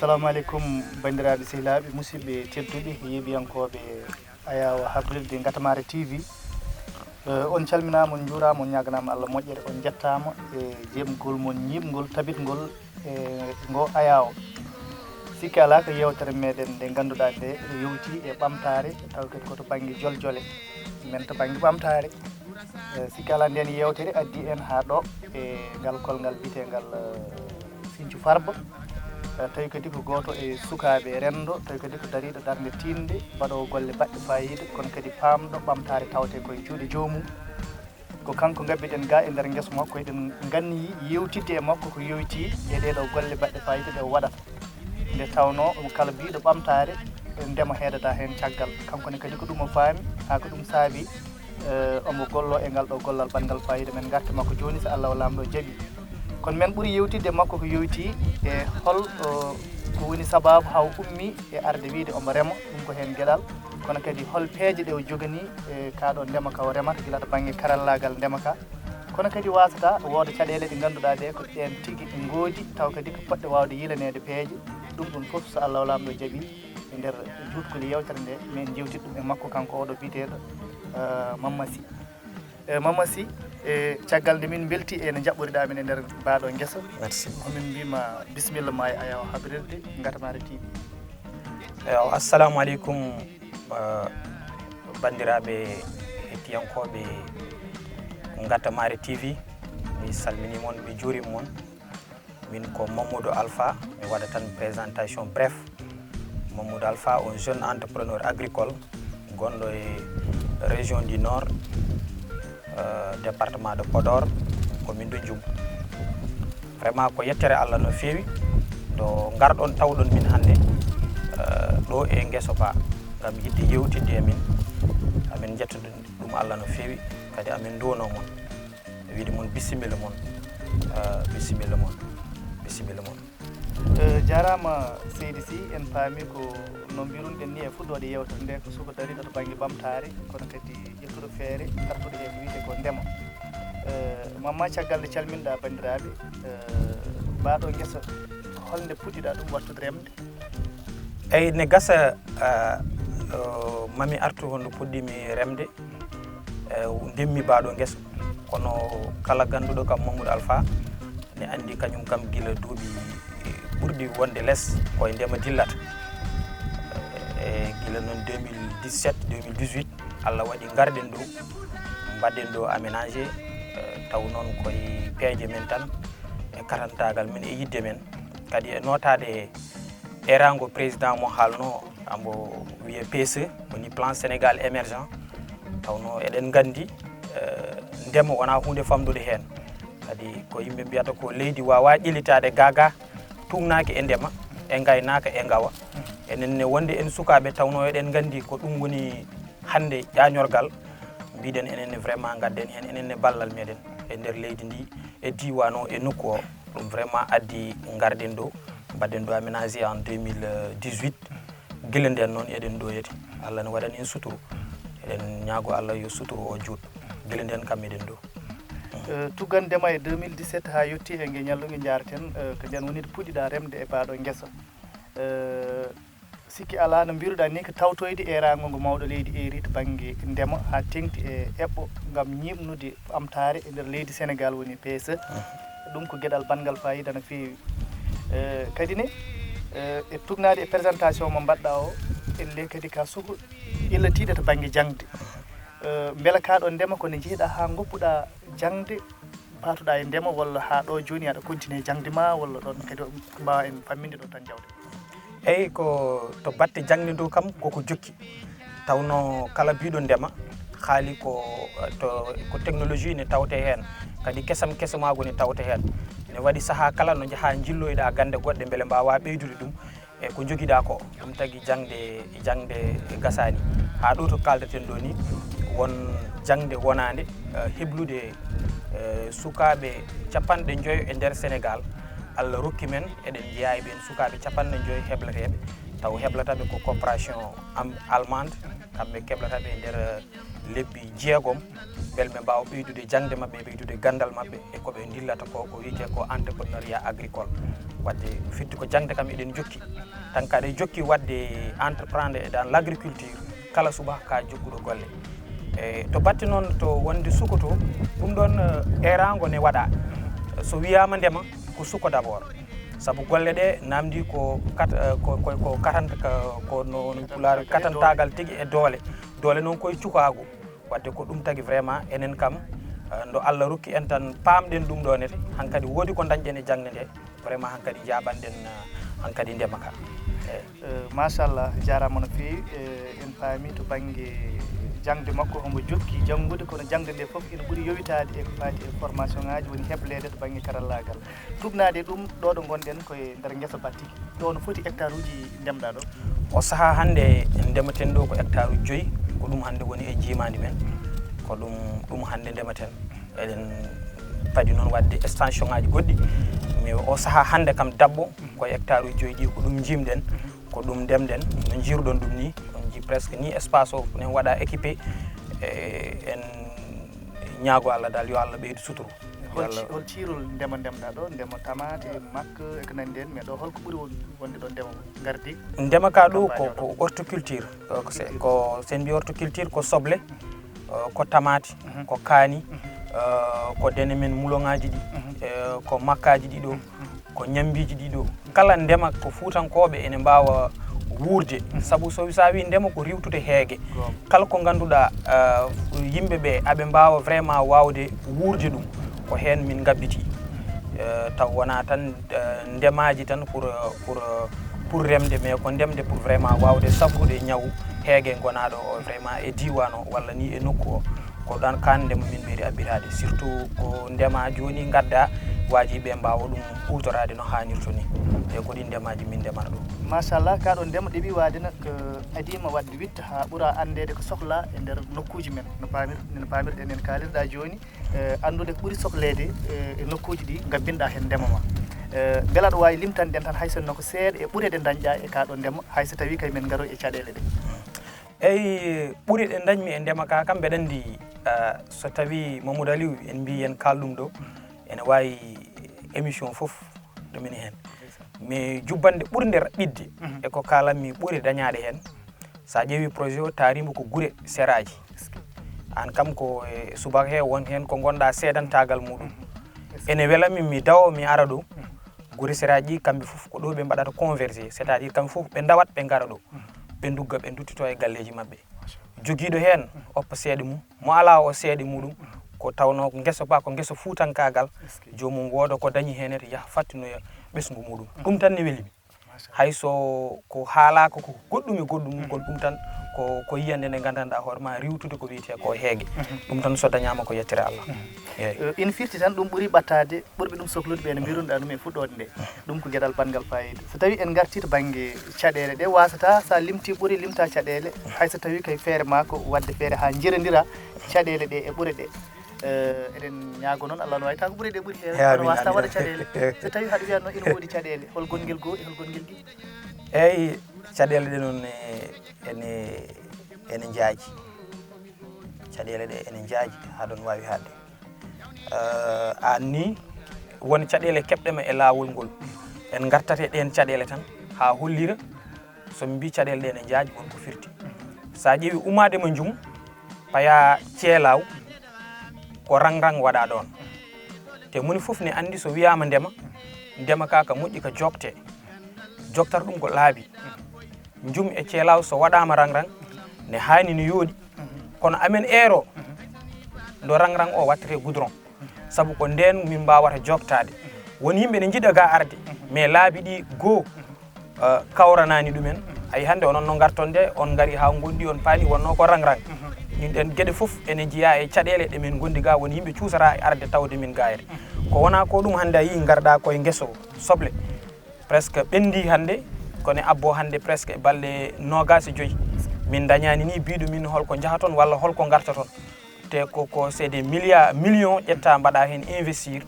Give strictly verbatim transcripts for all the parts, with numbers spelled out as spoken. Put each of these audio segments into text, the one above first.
Assalamu aleykum, banndiraaɓe, sehilaaɓe, musidɓe tedduɓe, yeeɓiyankooɓe Ayaawo Habrirde Ngatamaare T V. Eh, on calminaama, on njuuraama, on ñaaganaama Allah moƴƴere, on njettaama e jeeɓgol mon ñiiɓngol, tabitngol e ngo Ayaawo. Sikke alaa ko yeewtere meɗen nde ngannduɗaa nde yowti e ɓamtaare, taw kadi ko to bannge joljole, men to bannge ɓamtaare. Eh, sikke alaa, nden yeewtere addi en haa ɗo e ngal kolngal biyeteengal, eh, Sinthiou Farba. Eh, tawi kadi ko gooto e sukaaɓe renndo, tawi kadi ko dariiɗo darnde tiiɗnde, baɗoowo golle baɗɗe faayiida, kono kadi paamɗo ɓamtaare tawte koye juuɗe joomum. Ko kanko ngabbiɗen ga e nder ngesa makko, eɗen nganni yewtidde e makko ko yowiti e ɗee ɗoo golle baɗɗe faayiida ɗe o waɗata. Nde tawnoo kala biyɗo ɓamtaare, ndema heedata heen caggal. Kanko ne kadi ko ɗum o faami, haa ko ɗum saabi, eh, omo gollo e ngal ɗoo gollal baɗngal faayiida. Men ngarta makko jooni, so Allah o Laamɗo jaɓi. Kono men ɓuri yewtidde e makko ko yowiti e hol, o, ko woni sabaabu haa o ummi e arde wiyde omo rema, ɗum ko heen geɗal. Kono kadi hol peeje ɗe o joganii e kaa ɗoo ndema ka o remata, gila to bannge karallaagal ndema ka. Kono kadi waasata wooda caɗeele ɗe ngannduɗaa ɗe ko ɗeen tigi ngoodi, taw kadi ko poɗɗe waawde yiilaneede peeje. Ɗum ɗum fof, so Allah o Laamɗo jaɓi, e nder juutgol yeewtere nde, men njeewtit ɗum e makko, kanko oɗo biyeteeɗo, eh, Mamma Sy. Eh, Mamma Sy, e caggal nde min mbelti e no njaɓɓoriɗaa min e nder baa ɗoo ngesa, merci, ko min mbima bisimilla ma e Ayaawo Habrirde Ngatamaare T V. Eyo, assalamu aleykum, eh, banndiraaɓe hettiyankooɓe Ngatamaare T V. Mi salminii mon, mi juuriima mon. Min ko Mamadou Alpha, mi waɗa tan présentation bref. Mamadou Alpha, un jeune entrepreneur agricole, gonɗo e région du Nord, euh, département de Podor, commune de Ndioum. Vraiment ko yettere Allah no feewi, ɗo ngarɗon tawɗon min hannde, euh, ɗo e ngeso ba, ngam yiɗde yewtidde e min. Amin njetto ɗum Allah no feewi, kadi amin nduwano mon. Wiide mon bisimilla mon, eh, bisimilla mon, bisimilla mon. Eh, jaaraama seydi Sy, en paami ko no mbiruɗen ni e fuɗɗoode yeewtere nde, ko suka dariiɗo to bannge ɓamtaare, kono kadi ƴettuɗo feere, dartuɗo e ko wiyetee ko ndema. Eh, Mamma, caggal nde calminɗaa banndiraaɓe, eh, baa ɗoo ngesa, holnde puɗɗiɗaa ɗum waɗtude remde? Eyi, ne gasa, eh, eh, mami artu hono puɗɗimi remde, eh, ndemmi baa ɗoo ngesa. Kono kala gannduɗo kam Mamadou Alpha ne anndi kañum kam gila duuɓi ɓurɗi wonde les ko e ndema dillata. E gila noon deux mille dix-sept, deux mille dix-huit, Allah waɗi ngarɗen ɗo, mbaɗɗen ɗo aménagé, eh, taw noon koye peeje men tan, e katantaagal men e yiɗde men, kadi e nootaade eeraango président mo haalno, ambo wiyee P S E, woni plan Sénégal émergent. Tawnoo eɗen nganndi, eh, ndema wonaa huunde famɗude heen. Kadi ko yimɓe mbiyata ko leydi waawaa ƴellitaade gaa gaa tuugnaaki e ndema, e ngaynaaka, e ngawa. Enen ne wonde en sukaaɓe, tawnoo eɗen nganndi ko ɗum woni hannde ƴaañorgal. Mbiɗen enen ne vraiment ngadden heen enen ne ballal meɗen e nder leydi ndi, e diiwaan o, e nokku o. Ɗum vraiment addi ngarɗen ɗo, mbaɗɗen ɗo aménagé en deux mille dix-huit. Gila nden noon eɗen ɗo yeti. Allah ne waɗani en suturu. Eɗen ñaago Allah yo suturu o juut. Gila nden kam eɗen ɗo. Eh, tuggan ndema e deux mille dix-sept haa yetti e nge ñalluɓe njaareten, eh, ko nden woni puɗɗiɗaa remde e baa ɗoo ngesa. Eh, sikki alaa, no mbiruɗaa ni, ko tawtoyde eeraango ngo mawɗo leydi eeri to bannge ndema haa teŋti e eɓɓo ngam ñiiɓnude ɓamtaare e nder leydi Senegaal woni P S E. Mhm. Ɗum ko geɗal banngal faayiida no feewi. Eh, kadi ne, eh, e tugnaade e présentation mo mbaɗɗaa o, elle kadi ka suka ƴellitiiɗo to bannge jaŋde. Eh, mbela kaa ɗoo ndema ko nde njehɗaa haa ngoppuɗaa jaŋde, paatuɗaa e ndema, walla haa ɗoo jooni aɗa continue jaŋde ma, walla ɗoon kadi mbaawa en famminde ɗo tan jawde? Eyi, ko to batte jaŋde ndu kam koko jokki. Tawnoo kala biyɗo ndema, haali ko, to, ko technologie ne tawte heen, kadi kesam kesamaagu ne tawte heen. Ne waɗi sahaa kala no njahaa njilloyɗaa gannde goɗɗe mbele mbaawaa ɓeydude ɗum e ko njogiɗaa ko. Ɗum tagi jaŋde, jaŋde gasaani. Haa ɗo to kaaldaten ɗo ni, won jaŋde wonaande, eh, heblude, eh, sukaaɓe capanɗe njoyo e nder Senegaal. Allah rokki men, eɗen njeyaa e ɓeen sukaaɓe capanɗe njoyo hebleteeɓe. Taw heblata ɓe ko coopération am-, allemande, kamɓe keblata ɓe e nder, eh, lebbi jeegom, mbele ɓe mbaawa ɓeydude jaŋde maɓɓe, ɓeydude ganndal maɓɓe e ko ɓe ndillata ko, ko wiyetee ko entrepreneuriat agricole. Wadde firti ko jaŋde kam eɗen jokki. Tan kaɗa jokki wadde entreprendre dans l' agriculture, kala subaka ka jokkuɗo golle. E to batte noon to wonde suko to, ɗum ɗoon, eh, eeraango ne waɗa. So wiyaama ndema, ko suko d' abord. Sabu golle ɗe namdi ko kat-, eh, ko, ko, ko katanta ka, ko no, no Pulaar, katantaagal tigi e doole. Doole noon koye cukaagu. Wadde ko ɗum tagi vraiment enen kam, eh, ndo Allah rokki en tan paamɗen ɗum ɗo ne, hankadi woodi ko dañɗen e jaŋde nde, vraiment hankadi jaabanɗen, eh, hankadi ndema ka. Eey. Eh, machallah, jaaraama no feewi. Eh, en paami to bannge jaŋde makko, homo jokki janngude, kono jaŋde nde fof ene ɓuri yowitaade e ko faati e formation ŋaaji, woni hebleede to bannge karallaagal. Tuugnaade ɗum ɗo ɗo ngonɗen koye nder ngesa ba tigi. Ɗo no foti hectare uji ndemɗaa ɗo? O sahaa hannde ndematen ɗo ko hectare uji joyi, ko ɗum hannde woni e njiimaandi men. Ko ɗum, ɗum hannde ndematen. Eɗen padi noon waɗde extension ŋaaji goɗɗi. Mais o sahaa hannde kam dabbo ko hectare uji joyi ɗi ko ɗum njiimɗen, ko ɗum ndemɗen. No njiiruɗon ɗum ni, on njii presque ni espace o ne waɗa équipé. E, en ñaago Allah dal yo Allah ɓeydu suturu. Hol ci-, hol ciirol ndema ndemɗaa ɗo? Ndema tamaate, makka, e ko nanndi heen, mais ɗo holko ɓuri won-, wonde ɗo ndema ngardi? Ndema ka ɗo ko, ko horticulture. Ko, ko se-, ko, so en mbi horticulture ko soble, eh, ko tamaate, ko kaani, eh, ko dene men muloŋaaji ɗi, eh, ko makkaaji ɗi ɗo, ko ñambiiji ɗi ɗo. Kala ndema ko fuutankooɓe ene mbaawa wuurde. Sabu so, so a wii ndema ko riiwtude heege. Kala ko ngannduɗaa, eh, yimɓe ɓe aɓe mbaawa vraiment waawde wuurde ɗum, ko heen min ngabbiti. Eh, taw wonaa tan, eh, ndemaaji tan pour, pour, pour remde, mais ko ndemde pour vraiment waawde safrude ñaw heege ngonaaɗo o vraiment e diiwaan o walla ni e nokku o. Ko ɗon kaan ndema min ɓeydi abbitaade, surtout ko ndema jooni ngadda waaji ɓe mbaawa ɗum huutoraade no haanirta ni. E ko ɗin ndemaaji min ndemata ɗo. Machallah, ka ɗo ndema ɗeɓi waade nak, eh, adiima waɗde witta haa ɓura anndeede ko sohlaa e nder nokkuuji men. No paamir-, no paamirɗen en kaalirɗaa jooni, eh, anndude ko ɓuri sohleede, eh, e nokkuuji ɗi ngabbinɗaa heen ndema ma. Eh, mbela aɗa waawi limtanɗen tan hay sinno ko seeɗa e ɓure ɗe ndañɗaa e ka ɗo ndema, hay so tawii kay men ngaro e caɗeele ɗe? Eyi, ɓure ɗe ndañmi e ndema ka kam, mbeɗa anndi, ah, so tawii Mamadou Aliou en mbii en kaal ɗum ɗo, ene waawi émission fof ɗo min heen. Mais jubbannde ɓurnde raɓɓiɗde e ko kaalanmi ɓure dañaaɗe heen, so a ƴeewii projet o, taariima ko gure seraaji. Aan kam ko e subaka he won heen ko ngonɗaa seedantaagal muɗum. Ene welammi mi dawo mi ara ɗo. Gure seraaji ɗi kamɓe fof ko ɗo ɓe mbaɗata converger, c'est-à-dire kamɓe fof ɓe ndawat ɓe ngara ɗo. Ɓe ndugga ɓe nduttito e galleeji maɓɓe. Jogiiɗo heen oppa seeɗa mum, mo alaa o seeɗa muɗum, ko tawnoo ko ngesa ba ko ngesa fuutankaagal, joomum wooda ko dañi heen ete yaha fattinoya ɓesngu muɗum. Ɗum tan ne weli mi. Hay so ko haalaaka ko goɗɗum e goɗɗum, kono ɗum tan ko, ko yiyannde nde nganndanɗaa hoore ma riiwtude ko wiyetee ko heege. Ɗum tan so dañaama ko yettere Allah. Eey. Eh, ina firti tan ɗum ɓuri ɓattaade ɓurɓe ɗum soklude ɓe no mbirunoɗaa ɗum e fuɗɗoode nde. Ɗum ko geɗal banngal faayiida. So tawii en ngartii to bannge caɗeele ɗe, waasata so a limtii ɓure, limtaa caɗeele, hay so tawii kay feere maa ko waɗde feere haa njirondiraa caɗeele ɗe e ɓure ɗe. Eh, eɗen ñaago noon Allah no waawi taw ko ɓure ɗe ɓuri heewde, kono waasata waɗa caɗeele. So tawii haɗa wiya noon ina woodi caɗeele, hol gonngel goo e hol gonngel ɗiɗi? Eey, caɗeele ɗe noon e, ene, ene njaaji. Caɗeele ɗe ene njaaji haa ɗoon waawi haaɗde. Eh, aan ni, won caɗeele keɓɗe ma e laawol ngol. En ngartat e ɗeen caɗeele tan haa hollira so min mbii caɗeele ɗe ene njaaji, won ko firti. So a ƴeewi ummaade mo Njum, paya Ceelaaw, ko rang-rang waɗaa ɗoon. Te moni fof ne anndi so wiyaama ndema, ndema ka ka moƴƴi ka joktee. Joktar ɗum ko laabi. Njum e Ceelaaw so waɗaama rang-rang, ne haani no yooɗi. Kono amen eero, ɗo rang-rang o wattete goudron. Sabu ko ndeen min mbaawata joktaade. Won yimɓe ne njiɗa ga arde, mais laabi ɗi goo, eh, kawranaani ɗumen. Ayi hannde onon no ngarton de, on ngari haa ngondi, on paani wonno ko rang-rang. Ɗin ɗen geɗe fof ene njiyaa e caɗeele ɗe min ngondi ga, won yimɓe cuusata e arde tawde min gaayre. Ko wonaa ko ɗum hannde a yii ngarɗa koye ngeso soble. Presque ɓenndi hannde, kono e abbo hannde presque e balɗe noogaas e joyi. Min ndañaani ni biiɗo min holko njahaton walla holko ngartoton. Te ko, ko c'est des milliards, millions ƴetta mbaɗa heen investir.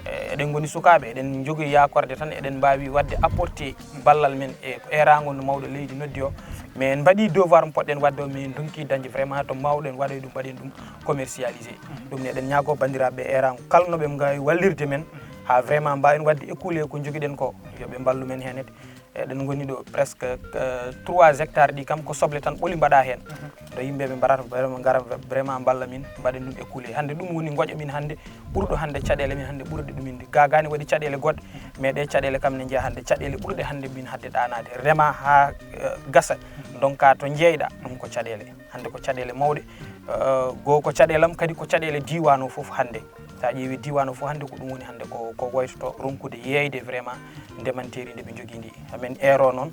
Eh, eɗen ngoni sukaaɓe, eɗen njogii yaakorde tan, eɗen mbaawi waɗde apporter ballal men e eeraango no mawɗo leydi noddi o. Mais en mbaɗii devoir mo poɗɗen waɗde o, min ndonki dañde vraiment to mbaawɗen waɗoy ɗum, mbaɗen ɗum commercialisé. Ɗum ne eɗen ñaago banndiraaɓe eeraango kala no ɓe mbaawi wallirde men a vraiment mbawen wadde écoulé ko jogiɗen ko, yo ɓe mballu men hen. Eɗen ngoni ɗo presque trois hectares ɗi kam ko soble tan ɓoli mbaɗa hen. Ɗo yimɓe ɓe mbarata vraiment ngara vraiment mballa min, mbaɗen ɗum écoulé. Hande ɗum woni ngoƴa min hande ɓurɗo hande caɗele min hande ɓurɗe ɗum inde. Gagani waɗi caɗele goɗɗe, mais ɗe caɗele kam ne jeeya hande caɗele ɓurɗe hande min hadde ɗanade. Rema ha gasa, donka to jeeyɗa ɗum ko caɗele. Hande ko caɗele mawɗe. Goo ko caɗelam kadi ko caɗele diwan o foof hande. Sa ƴeewi diwan o foof hande ko ɗum woni hande ko, ko waytoto ronkude yeeyde vraiment ndemanteeri ndi ɓe jogii ndi. Amen eero noon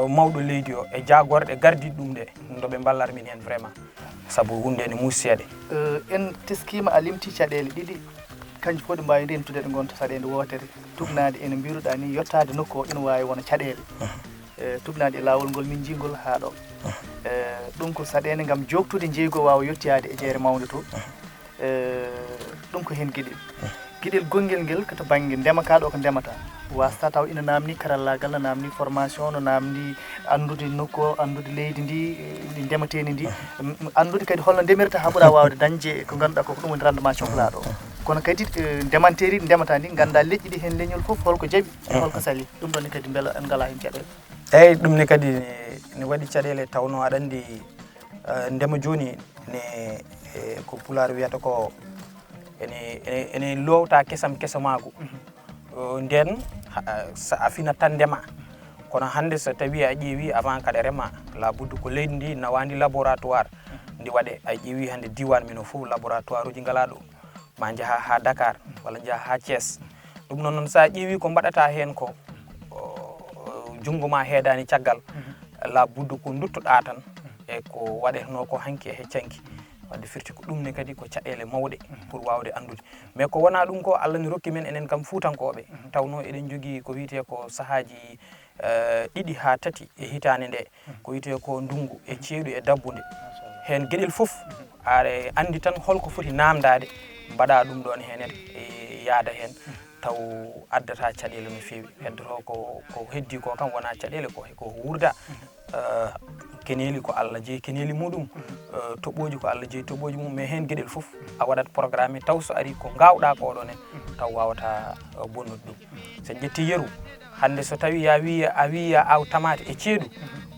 mawɗo leydi o e jagorɗe gardiiɗe ɗum ɗe, no ɓe mballar min heen vraiment. Sabu huunde ene muusi seeɗa. En teskiima a limti caɗeele ɗiɗi, kanƴe fof ɗe mbaawi rentude ɗe ngonta saɗeende wootere. Tugnaade ene mbiruɗaa ni, yottaade nokku o ina waawi wona caɗeele. Tugnaade e laawol ngol min njii ngol haa ɗo. Ɗum ko saɗeende ngam jooktude njeeygu o waawa yottiyaade e jeere mawnde to. Ɗum ko heen geɗel. Geɗel gonngel ngel ko to bannge ndema kaa ɗo ko ndemata. Waasata taw ina naamni karallaagal, no naamni formation, no naamni anndude nokku o, anndude leydi ndi, ndi ndemateendi ndi. Anndude kadi holno ndemirta haa ɓura waawde dañde ko ngannduɗaa ko, ko ɗum woni rendement cohlaaɗo. Kono kadi ndemanteeri ndi ndemata ndi, ngannda leƴƴi ɗi heen leñol fof holko jaɓi e holko sali. Ɗum ɗon ne kadi mbela en ngalaa heen caɗeele. Eeyi, ɗum ne kadi ne waɗi caɗeele, tawno aɗa anndi ndema jooni ne, ko pulaar wiyata ko ene, ene, ene loowta kesam kesamaagu. Nden sa a finat tan ndema. Kono hannde so tawi a ƴeewi avant kaɗa rema, labuddu ko leydi ndi nawandi laboratoire ndi waɗe. A ƴeewi hannde diwan men o fof laboratoire uji ngala ɗo. Ma njaha ha Dakar walla njaha ha Thiès. Ɗum noon, noon sa ƴeewi ko mbaɗata heen ko, junngo ma heedani caggal. Labuddu ko duttoɗa tan e ko waɗetno ko hanki e heccanki. Wadde firti ko ɗum ne kadi ko caɗeele mawɗe pour wawde anndude. Mais ko wona ɗum ko, Allah ne rokki men enen kam fuutankooɓe. Tawno eɗen jogii ko wiyetee ko sahaaji ɗiɗi haa tati e hitaande nde, ko wiyetee ko ndunngu e ceeɗu e dabbunde. Heen geɗel fof aɗa anndi tan holko foti naamndaade, mbaɗa ɗum ɗoon heen e yaada heen, taw addata caɗeele no feewi. Heddoto ko, ko heddi ko kam wona caɗeele, ko, ko wuurda. Keneeli ko Allah jeyi keneeli muɗum, toɓɓooji ko Allah jeyi toɓɓooji mum, mais heen geɗel fof a waɗat programme taw so ari ko ngaawɗa ko ɗoon en taw wawata bonnude ɗum. So en ƴetti yeru, hannde so tawi ya wi, a wi ya aw tamaate e ceeɗu,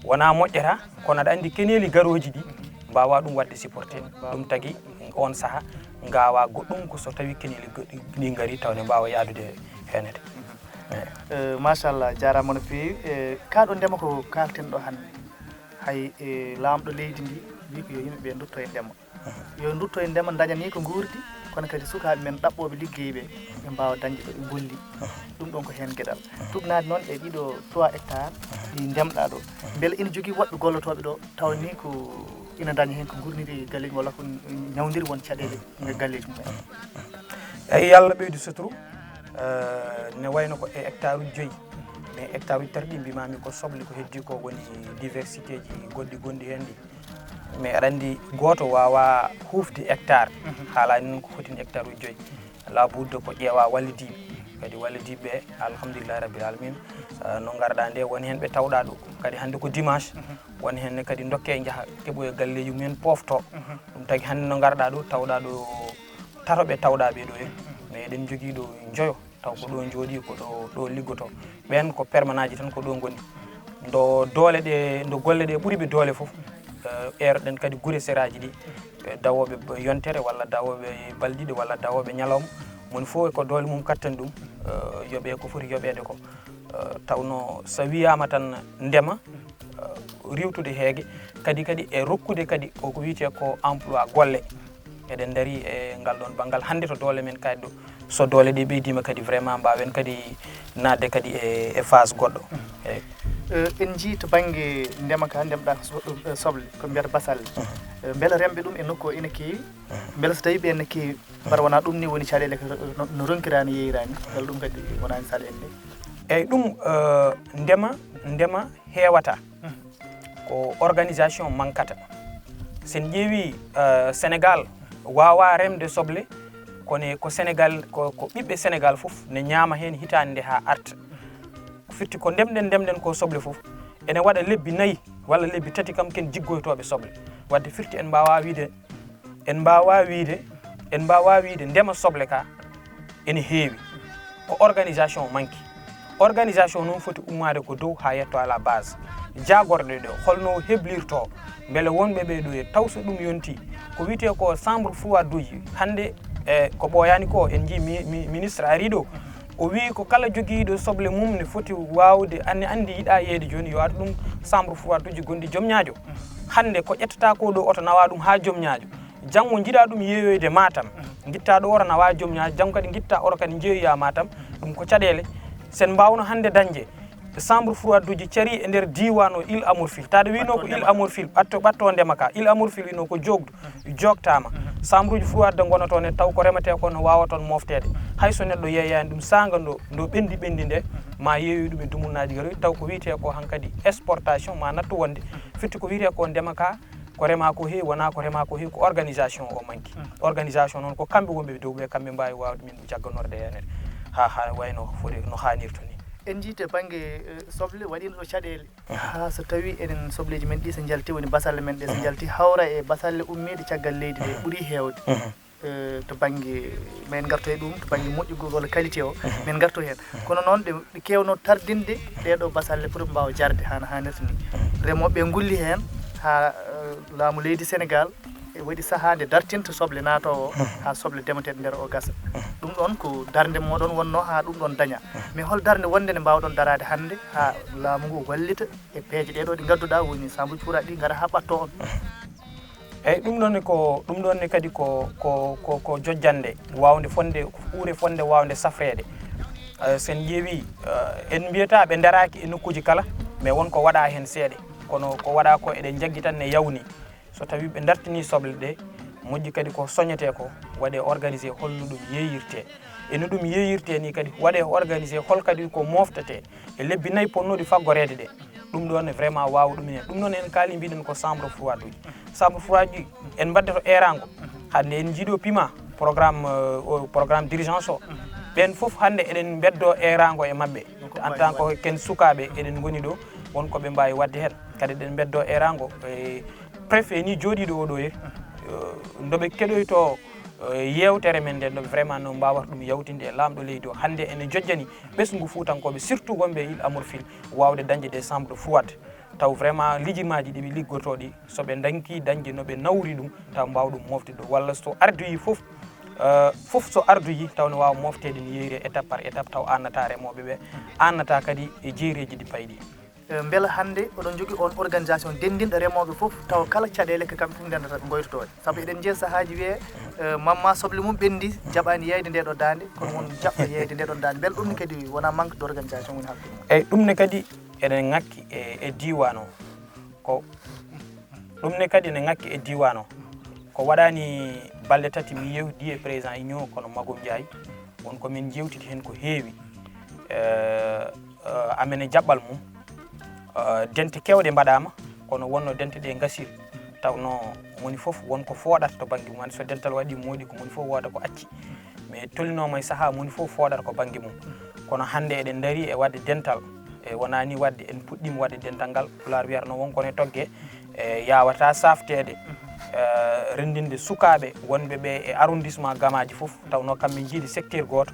wona moƴƴata, kono aɗa anndi keneeli garooji ɗi mbaawa ɗum waɗde supporté. Ɗum tagi on saha ngaawa goɗɗum ko so tawi keneeli goɗɗi ɗi ngari taw ne mbaawa yaadude heenede. Eeyi. Machallah, jaaraama no feewi. Kaa ɗo ndema ko kaalten ɗo hannde, hay e laamɗo leydi ndi wi ko yo yimɓe ɓe ndutto e ndema. Yo ndutto e ndema, ndaña ni ko nguurdi, kono kadi sukaaɓe men ɗaɓɓooɓe liggey ɓe, ɓe mbaawa dañde ɗo ɓe ngolli. Ɗum ɗon ko heen geɗal. Tugnaade noon e ɗiɗo trois hectares ɗi ndemɗaa ɗo, mbele ina jogii woɗɓe gollotooɓe ɗo taw ni ko ina ndaña heen ko ngurniri galleeji walla ko ñawndiri won caɗeele e galleeji mum en? Eeyi, Yalla ɓeydu suturu. Ne wayno ko e hectare uji joyi, mais hectare uji tati ɗi mbimami ko soble, ko heddi ko woni diversité ji goɗɗi gonɗi heen ɗi. Mais aɗa anndi gooto waawa huufde hectare, haalani noon ko fotini hectare uji joyi. Labudde ko ƴeewa wallidiiɓe, kadi wallidiiɓe ɓe, alhamdulillahi rabbil alamin. No ngarɗa nde, woni heen ɓe tawɗa ɗo kadi hannde ko dimanche, woni heen ne kadi dokke njaha keɓoya galleeji mumen pofto. Ɗum tagi hannde no ngarɗa ɗo tawɗa ɗo tato ɓe tawɗa ɓe ɗo en, mais eɗen jogii ɗo joyo. Taw ko ɗo jooɗi, ko ɗo, ɗo liggoto. Ɓeen ko permanent ji tan ko ɗo ngoni. Ndo doole ɗe, ndo golle ɗe ɓuri ɓe doole fof, eeroɗen kadi gure seraaji ɗi, dawooɓe yontere walla dawooɓe balɗe ɗiɗi walla dawooɓe ñalawma. Moni fof ko doole mum kattan ɗum yoɓe ko foti yoɓeede ko. Tawno so wiyaama tan ndema, riiwtude heege, kadi, kadi e rokkude kadi ko, ko wiyetee ko emploi, golle. Eɗen ndarii e ngal ɗoon banngal hannde to doole men kadi ɗo. So doole ɗe ɓeydiima kadi vraiment mbaawen kadi naatde kadi e, e phase goɗɗo. Eeyi. En njii to bannge ndema ka, ndemɗaa ko so-, soble, ko mbiyata basalle. Mbele remɓe ɗum e nokku o ina keewi? Mbele so tawii ɓe ene keewi, mbar wonaa ɗum ni woni caɗeele ko no, no ronkiraani, yeeyraani, mbele ɗum kadi wonaani saɗeende? Eeyi, ɗum, ndema, ndema heewata. Ko organisation mankata. Sen ƴeewi, Sénégal waawa remde soble, kono ko Sénégal, ko, ko ɓiɓɓe Sénégal fof ne ñaama heen hitaande nde haa arta. Ko firti ko ndemɗen, ndemɗen ko soble fof, ene waɗa lebbi nayi walla lebbi tati kam ken jiggoytooɓe soble. Wadde firti en mbaawa wiide, en mbaawa wiide, en mbaawa wiide ndema soble ka ene heewi. ko organisation manki. Organisation noon foti ummaade ko dow haa yetto à la base. Jaagorɗe ɗo holno heblirto, mbele wonɓe ɓe ɗo e taw so ɗum yonti, ko wiyetee ko chambre froide uji hannde, e ko ɓooyaani ko en njii mi- mi- ministre ari ɗo, o wii ko kala jogiiɗo soble mum ne foti waawde anne anndi yiɗa yeeyde jooni yo addu ɗum chambre froide uji gonɗi joom ñaajo. Hannde ko ƴettata ko ɗo oto nawa ɗum haa joom ñaajo, janngo njiɗa ɗum yeeyoyde Matam, ngitta ɗo oto nawa joom ñaajo, janngo kadi ngitta oto kadi njeeyoya Matam. Ɗum ko caɗeele. Sen mbaawno hannde dañde chambre froide uji cari e nder diiwaan o Île à Morphil. Taade wino ko Île à Morphil, ɓatto ɓatto ndema ka Île à Morphil wino ko joogdu joogtaama. Chambre uji froide ngonata toon e taw ko remetee ko no waawa toon moofteede. Hay so neɗɗo yeeyaani ɗum saanga ndo ndo ɓenndi ɓenndi nde, ma yeeyoy ɗum e dumunnaaji garoy, taw ko wiyetee ko hankadi exportation ma nattu wonde. Firti ko wiyetee ko ndema ka, ko rema ko heewi, wonaa ko rema ko heewi, ko organisation o manki. Organisation noon ko kamɓe wonɓe dow ɓe, kamɓe mbaawi waawde min jagganorɗe heen haa haa wayno foti no haanirta ni. En njii to bannge, eh, soble waɗiino ɗo caɗeele. Haa so tawii enen sobleeji men ɗi so njalti, woni basalle men ɗe so njalti, hawra e basalle ummiiɗe caggal leydi ɗe ɓuri heewde. Eh, to bannge, men ngarto e ɗum, to bannge moƴƴugol walla qualité o, men ngarto heen. Kono noon ɗe, ɗe keewno tardinde ɗee ɗo basalle pour ɓe mbaawa jarde haa no haanirta ni. Remooɓe ɓe ngulli heen haa, eh, laamu leydi Senegaal e waɗi sahaa nde dartinta soble naatoowo haa soble demeteeɗe nder o gasa. Ɗum ɗoon ko darnde mooɗon wonnoo haa ɗum ɗoon daña. Mais hol darnde wonnde nde mbaawɗon daraade hannde haa laamu ngu wallita e peeje ɗee ɗo ɗe ngadduɗaa woni chambre froide ɗi ngara haa ɓatto on? Eeyi, ɗum ɗoon ne ko, ɗum ɗoon ne kadi ko, ko, ko, ko jojjannde waawnde fotde, ko uure fotde waawnde safreede. Eh, so en ƴeewii, eh, en mbiyata ɓe ndaraaki e nokkuuji kala, mais won ko waɗaa heen seeɗa. Kono ko waɗaa ko eɗen njaggi tan ne yawni. So tawii ɓe ndartinii soble ɗe, moƴƴi kadi ko soñetee ko waɗee organisé hol no ɗum yeeyirtee. E no ɗum yeeyirtee ni kadi waɗee organisé hol kadi ko mooftetee e lebbi nayi potnooɗi faggoreede ɗe. Ɗum ɗoon ne vraiment waawa ɗum en. Ɗum noon en kaali mbiɗen ko chambre froide uji. Chambre froide uji en mbaɗde to eeraango. Hannde en njiiɗo pima programme, euh, o programme d'urgence o. Ɓeen fof hannde eɗen mbeddoo eeraango e maɓɓe. En tant que ken sukaaɓe eɗen ngoni ɗo, won ko ɓe mbaawi waɗde heen. Kadi eɗen mbeddoo eeraango e préfet ni jooɗiiɗo oɗo he, euh, ndoɓe keɗoyto, euh, yeewtere men nde, ndoɓe vraiment no mbaawata ɗum yawtinde e laamɗo leydi o. Hannde ene jojjani ɓesngu fuutankooɓe, surtout wonɓe e Île à Morphil, waawde dañde ɗe chambre froide. Taw vraiment lijimaaji ɗi ɓe liggotoo ɗi, so ɓe ndañki dañde no ɓe nawri ɗum, taw mbaawa ɗum mooftude ɗo. Walla so ardoyi fof, euh, fof so ardoyi, taw no waawa moofteede no yeeyre étape par étape, taw aannata remooɓe ɓe, aannata kadi e jeereeji ɗi payɗi. Eh, mbela hannde oɗon njogii on organisation denndinɗo remooɓe fof, taw kala caɗeele ko kamɓe fof ndendata ɓe ngoytotooɗe? Sabu eɗen njiya sahaaji wiyee, eh, mamma soble mum ɓenndi, jaɓaani yeeyde ndee ɗoo daande, kono won jaɓɓo yeeyde ndee ɗoon daande. Mbela ɗum ne kadi wonaa manque d'organisation woni hakkunde mum? Eeyi, ɗum ne kadi eɗen ŋakki e, e diiwaan o. Ko ɗum ne kadi ne ŋakki e diiwaan o. Ko waɗaani balɗe tati mi yewtidi e président union kono Magum Ndiaye, won ko min njeewtidi heen ko heewi. Eh, eh, amen e jaɓɓal mum, eh, dente keewɗe mbaɗaama, kono wonno dente ɗe ngasiri. Tawnoo moni fof won ko fooɗata to bannge mum. Hannde so dental waɗi mooɗi ko moni fof wooda ko acci. Mais tolninooma e sahaa moni fof fooɗata ko bannge mum. Kono hannde eɗen ndarii e waɗde dental. E wonaa nii waɗde en puɗɗiima waɗde dental ngal, Pulaar wiyatnoo won ko ne toggee, e yaawataa saafteede, eh, renndinde sukaaɓe wonɓe ɓe e arrondissement Gamaaji fof, tawnoo kamɓe njiidi secteur gooto,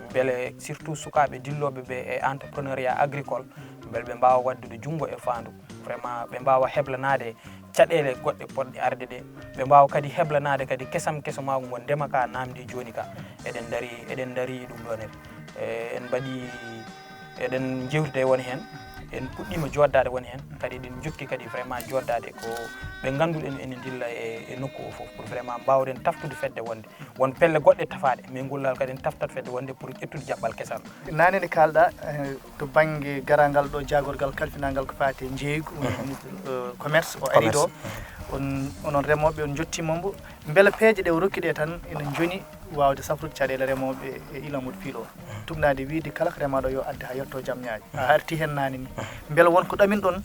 mbele surtout sukaaɓe dillooɓe ɓe e entrepreneuriat agricole, mbele ɓe mbaawa waɗdude junngo e faandu. Vraiment, ɓe mbaawa heblanaade caɗeele goɗɗe potɗe arde ɗe, ɓe mbaawa kadi heblanaade kadi kesam kesamaagu ngo ndema ka naamndi jooni ka. Eɗen ndarii, eɗen ndarii ɗum ɗoon. E, en mbaɗii, eɗen njeewtida e won heen, en puɗɗiima jooɗdaade won heen, kadi eɗen njokki kadi vraiment jooɗdaade ko ɓe ngannduɗen ene ndilla e, e nokku o fof, pour vraiment mbaawden taftude fedde wonde. Won pelle goɗɗe tafaaɗe, mais ngullal kadi en taftat fedde wonde pour ƴettude jaɓɓal kesal. Naane nde kaalɗaa, eh, to bannge garaangal ɗo jaagorgal kalfinangal ko faati e njeeygu, woni ministre, eh, commerce, o ari ɗo. On, onon remooɓe, on njottiima mbo. Mbela peeje ɗe o rokki ɗe tan ene njoni waawde safrude caɗeele remooɓe e Île à Morphil o? Tugnaade wiyde kala ko remaaɗo yo adde haa yetto jam ñaajo. A arti heen naane ni. Mbela won ko ɗaminɗon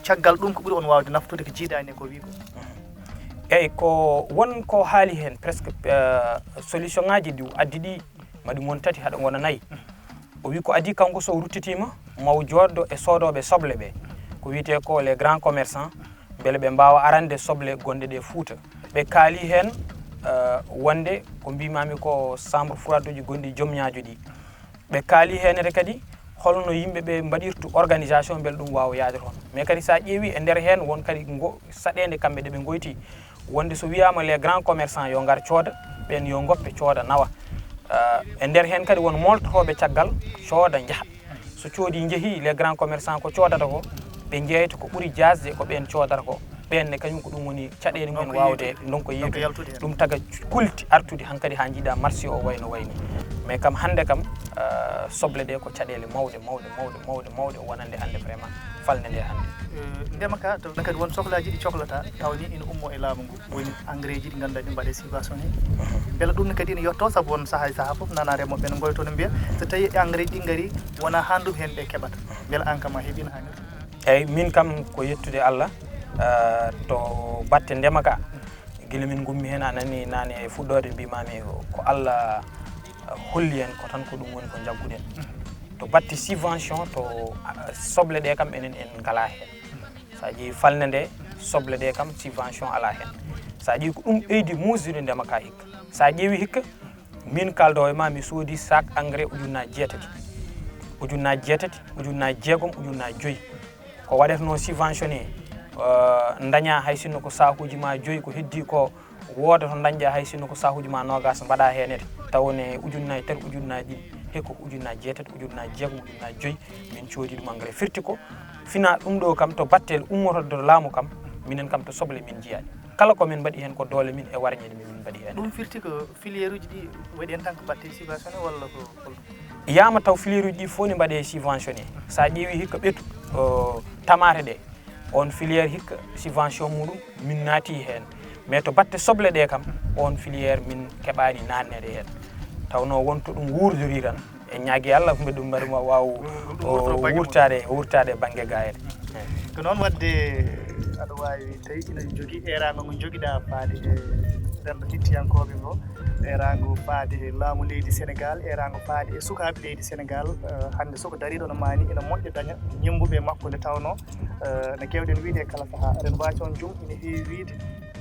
caggal ɗum ko ɓuri on waawde naftude ko jiidaani e ko wii ko? Eeyi, ko won ko haali heen, presque, eh, solution ŋaaji ɗi o addi ɗi, maɗi ngon tati, haɗa ngona nayi. O wi ko adii kanko so o ruttitiima, ma o jooɗdo e soodooɓe soble ɓe, ko wiyetee ko les grands commerçants, mbele ɓe mbaawa arande soble gonɗe ɗe Fuuta. Ɓe kaali heen, eh, wonde ko mbiimaami ko chambre froide uji gonɗi joom ñaajo ɗi. Ɓe kaali heen ne kadi holno yimɓe ɓe mbaɗirtu organisation mbele ɗum waawa yahde toon. Mais kadi so a ƴeewi e nder heen won kadi ngo saɗeende kamɓe ɗe ɓe ngoyti, wonde so wiyaama les grands commerçants yo ngar cooda, ɓeen yo ngoppe cooda nawa. Eh, e nder heen kadi won mooltotooɓe caggal cooda njaha. So coodi njehii les grands commerçants ko coodata ko, ɓe njeeyta ko ɓuri jaasde ko ɓeen coodata ko. Ɓeen ne kañum ko ɗum woni caɗeele mumen waawde ndonko yeeytude. Ɗum taga kulti artude hankadi haa njiiɗa marché o wayno wayni. Mais kam hannde kam, eh, soble ɗe ko caɗeele mawɗe, mawɗe, mawɗe, mawɗe, mawɗe wonande hannde vraiment falnde nde hannde. Eh, ndema ka, to kadi won sohlaaji ɗi cohlata, taw ni ina ummo e laamu ngu. Woni engrais ji ɗi ngannduɗaa ɗi mbaɗe subventionné. Mbela ɗum ne kadi ina yetto, sabu won sahaa e sahaa fof nana remooɓe ene ngoyto no mbiya, so tawi engrais ɗi ngari, wona haan ɗum heen ɓe keɓata. Mbela aan kam a heɓiino haa ngati? Eyyi, min kam ko yettude Allah, eh, to batte ndema ka. Gila min ngummi heen, a nani nane e fuɗɗoode mbimami ko Allah, eh, holli en ko tan ko ɗum woni ko njagguɗen. To batte subvention, to, ah, soble ɗe kam enen en ngala heen. So a ƴeewi falnde nde, soble ɗe kam subvention alaa heen. So a ƴeewi ko ɗum ɓeydi muusde ndema ka hikka. So a ƴeewi hikka, min kaldo e ma mi soodi sac engrais ujunnaaji jeetati. Ujunnaaji jeetati, ujunnaaji jeegom, ujunnaaji joyi. Ko waɗetnoo subventionné, eh, daña hay sinno ko sakuuji ma joyi ko heddii ko, wooda to dañɗa hay sinno ko sakuuji ma noogaas mbaɗa heen ete. Taw ne ujunnaaji tati, ujunnaaji ɗiɗi, he ko ujunnaaji jeetati, ujunnaaji jeegom, ujunnaaji joyi, min coodi ɗum engrais. Firti ko fina ɗum ɗo kam to batte ummotooɗo to laamu kam, minen kam to soble min njiyaani. Kala ko min mbaɗi heen ko doole min e warñeede min, min mbaɗi heen. Ɗum firti ko filière uji ɗi waɗi en tan ko batte subventionné walla ko holɗum? Yiyama taw filière uji ɗi fof ne mbaɗe subventionné. So a ƴeewi hikka ɓetu, o, tamaate ɗe, on filière hikka subvention muɗum min naati heen. Mais to batte soble ɗe kam, on filière min keɓaani naatneede heen. Tawnoo won to ɗum wuurdori tan, e ñaagi Allah, mbe ɗum mbaɗi ma waaw, o, wuurtaade, wuurtaade bannge gaayel. Ko noon waɗde aɗa waawi tawi ina jogii eeraango ngo njogiɗaa faade e renndo hettiyankooɓe ngo, eeraango faade e laamu leydi Senegaal, eeraango faade e sukaaɓe leydi Senegaal, eh, hannde so ko dariiɗo no maani ina moƴƴa daña ñemmbuɓe makko nde tawnoo, eh, no keewɗen wiyde e kala sahaa, renovation jum ina heewi wiyde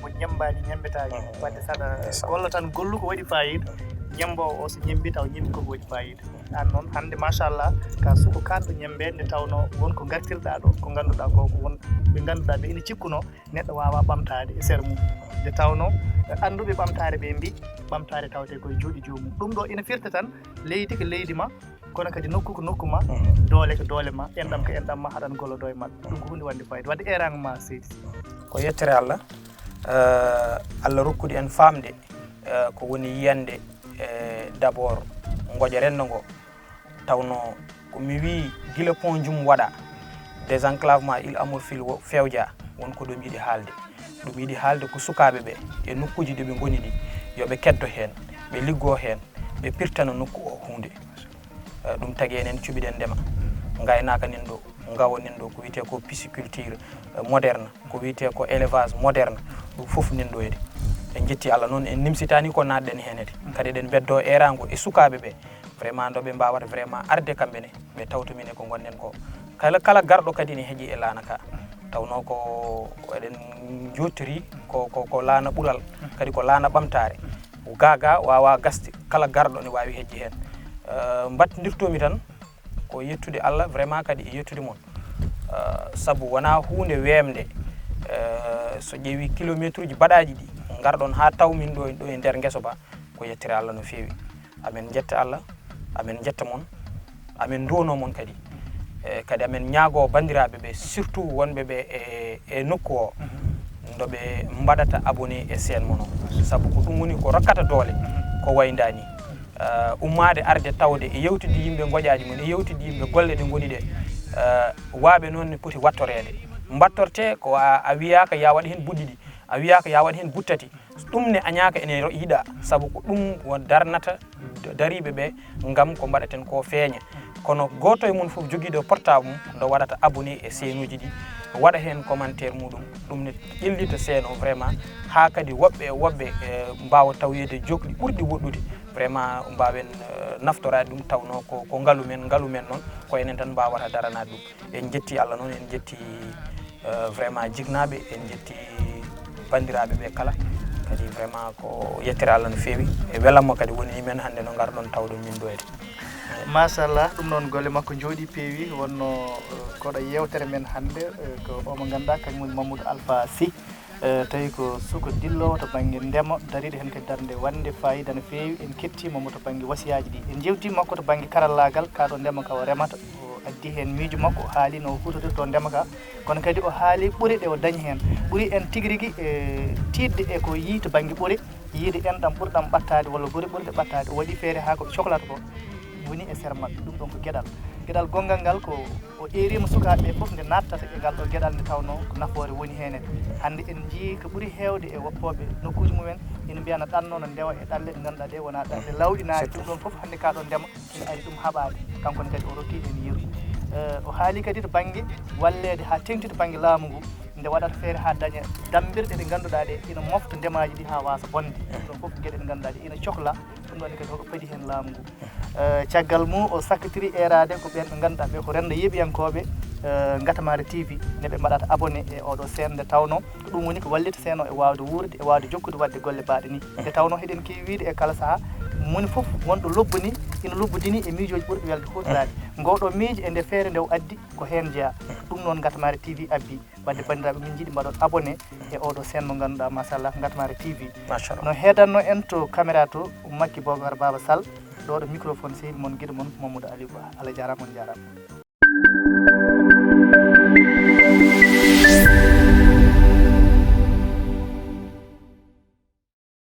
mo ñemmbaani ñemmbetaani. Mhm. Wadde saɗa golla tan gollu ko waɗi faayiida, ñemmboowo o so ñemmbi taw ñemmbi koko waɗi faayiida. Aan noon hannde machallah ka suko kaanɗo ñemmbeede nde tawnoo won ko ngartirɗaa ɗo, ko ngannduɗaa ko ko won ɓe ngannduɗaa ɓe ina cikkunoo neɗɗo waawaa ɓamtaade e sera mum. Nde tawnoo, eh, annduɓe ɓamtaare ɓe mbi, ɓamtaare tawetee koye juuɗe joomum. Ɗum ɗo ina firta tan leydi ko leydi ma, kono kadi nokku ko nokku ma, mhm, doole ko doole ma, enɗam ko enɗam ma, haɗan gollodo e maɓɓe. Ɗum ko huunde wonde fayida. Wadde eeraango ma seydi. Ko yettere Allah, eh, Allah rokkude en faamde, eh, ko woni yiyande, eh, d'abord ngoƴa renndo ngo. Tawnoo ko mi wii gila pont jum waɗa, désenclavement Île à Morphil wo-, fewja, won ko ɗum yiɗi haalde. Ɗum yiɗi haalde ko sukaaɓe ɓe e nokkuuji ɗi ɓe ngoni ɗi, yo ɓe keddo heen, ɓe liggoo heen, ɓe pirtana nokku o huunde. Eh, ɗum tagi enen cuɓiɗen ndema, ngaynaaka nen ɗo, ngawo nen ɗo, ko wiyetee ko pisciculture, eh, moderne, ko wiyetee ko élevage moderne, ɗum fof nen ɗo ede. En njetti Allah noon, en nimsitaani ko naatɗen heen ede. Kadi eɗen mbeddoo eeraango e sukaaɓe ɓe, vraiment, nde ɓe mbaawata vraiment arde kamɓe ne, ɓe tawta min e ko ngonɗen ko. Kala, kala garɗo kadi ne heƴi e laana ka. Tawnoo ko eɗen njoottiri ko, ko, ko laana ɓural, kadi ko laana ɓamtaare. Gaa gaa waawaa gasde, kala garɗo ne waawi heƴde heen. Eh, mbattindirtoo-mi tan ko yettude Allah, vraiment, kadi e yettude mon. Eh, sabu wonaa huunde weemde, eh, so ƴeewi kilometre uji baɗaaji ɗi ngarɗon haa taw min ɗo, ɗo e nder ngesa ba, ko yettere Allah no feewi. Amen njetta Allah, amen njetta mon, amen nduwano mon kadi. E kadi amen ñaago banndiraaɓe ɓe, surtout wonɓe ɓe e, e nokku o, nde ɓe mbaɗata abonné e chaîne mon o. Sabu ko ɗum woni ko rokkata doole, ko wayndaani. Eh, ummaade arde tawde e yewtidde yimɓe ngoƴaaji mum, e yewtidde yimɓe golle ɗe ngoni ɗe. Eh, waaɓe noon ne poti wattoreede. Mbattortee ko a, a wiyaaka ya waɗ heen buɗɗiɗi, a wiyaaka ya waɗ heen buttati. Ɗum ne añaaka ene ro-, yiɗa, sabu ko ɗum won darnata d-, dariiɓe ɓe ngam ko mbaɗaten ko feeña. Kono gooto e mum fof jogiiɗo portable mum, nde waɗata abonné e chaîne uji ɗi, waɗa heen commentaire muɗum, ɗum ne ƴellita chaîne o vraiment, haa kadi woɓɓe e woɓɓe, eh, mbaawa taweede jokɗi ɓurɗi woɗɗude, vraiment mbaawen, eh, naftoraade ɗum, tawnoo ko, ko ngalu men, ngalu men noon, ko enen tan mbaawata daranaade ɗum. En njetti Allah noon, en njetti, eh, vraiment jiknaaɓe, en njetti banndiraaɓe ɓe kala. Kadi vraiment ko yettere Allah no feewi. E welamma kadi woni men hannde no ngarɗon tawɗon min ɗo ede. Machallah, ɗum noon golle makko njooɗi peewi. Wonno eh, koɗo yeewtere men hannde eh, ko omo ngannduɗaa kañum woni Mamadou Alpha Sy. Eh, tawi ko suka dilloowo to bannge ndema, dariiɗo heen kadi darnde wannde faayiida no feewi. En kettiima mo to bannge wasiyaaji ɗi. En njewtii makko to bannge karallaagal, kaa ɗo ndema ka o remata. O addi heen miijo makko, o haali no o huutodirto ndema ka. Kono kadi o haali ɓure ɗe o dañi heen. Ɓuri en tigi rigi e tiiɗde e ko yii to bannge ɓure, yiide enɗam ɓurɗam ɓattaade walla gure ɓurɗe ɓattaade. O waɗi feere haa ko ɓe coklata ko woni e sera maɓɓe. Ɗum ɗon ko geɗal. Geɗal gonngal ngal ko o eeriima sukaaɓe ɓe fof nde nattata e ngal ɗo geɗal nde tawnoo ko nafoore woni heen. Hannde en njiyii ko ɓuri heewde e woppooɓe nokkuuji mumen ina mbiya na ɗanno no ndewa e ɗalle ɗe ngannduɗaa ɗe wonaa ɗalle lawɗinaaɗe. Ɗum ɗon fof hannde kaa ɗo ndema ina ari ɗum haɓaade. Kanko ne kadi o rokki en yeru. Eh, o haali kadi to bannge walleede haa teŋti to bannge laamu ngu, nde waɗata feere haa daña dammbirɗe ɗe ngannduɗaa ɗe ina mofta ndemaaji ɗi haa waasa bonde. Ɗum ɗon fof ko geɗe ɗe ngannduɗaa ɗe ina cohla. Ɗum ɗon ne kadi hoɗo padi heen laamu ngu. Eh, caggal mum o sakkitiri eeraade ko ɓeen ɓe ngannduɗaa ɓe ko renndo yeeɓiyankooɓe eh, Ngatamare T V, ne ɓe mbaɗata abonné e oɗo seen nde tawnoo ko ɗum woni ko wallita seen o e waawde wuurde, e waawde jokkude waɗde golle baaɗe ni. Nde tawnoo heɗen keewi wiyde e kala sahaa, moni fof wonɗo lobbo ni ina lobbodini e miijooji ɓurɗi welde huutoraade. Ngoɗo miijo e nde feere nde o addi ko heen jeyaa. Ɗum noon Ngatamare T V abbi. Wadde banndiraaɓe, min njiɗi mbaɗon abonné e oɗo seen mo ngannduɗaa, machallah, Ngatamare T V. Machallah. No heedanno en to caméra to, Makki Bocar Baba Sall, ɗo ɗo microphone sehil mon, giɗo mon, Mamadou Aliou Ba. Allah jaaraama, on jaaraama.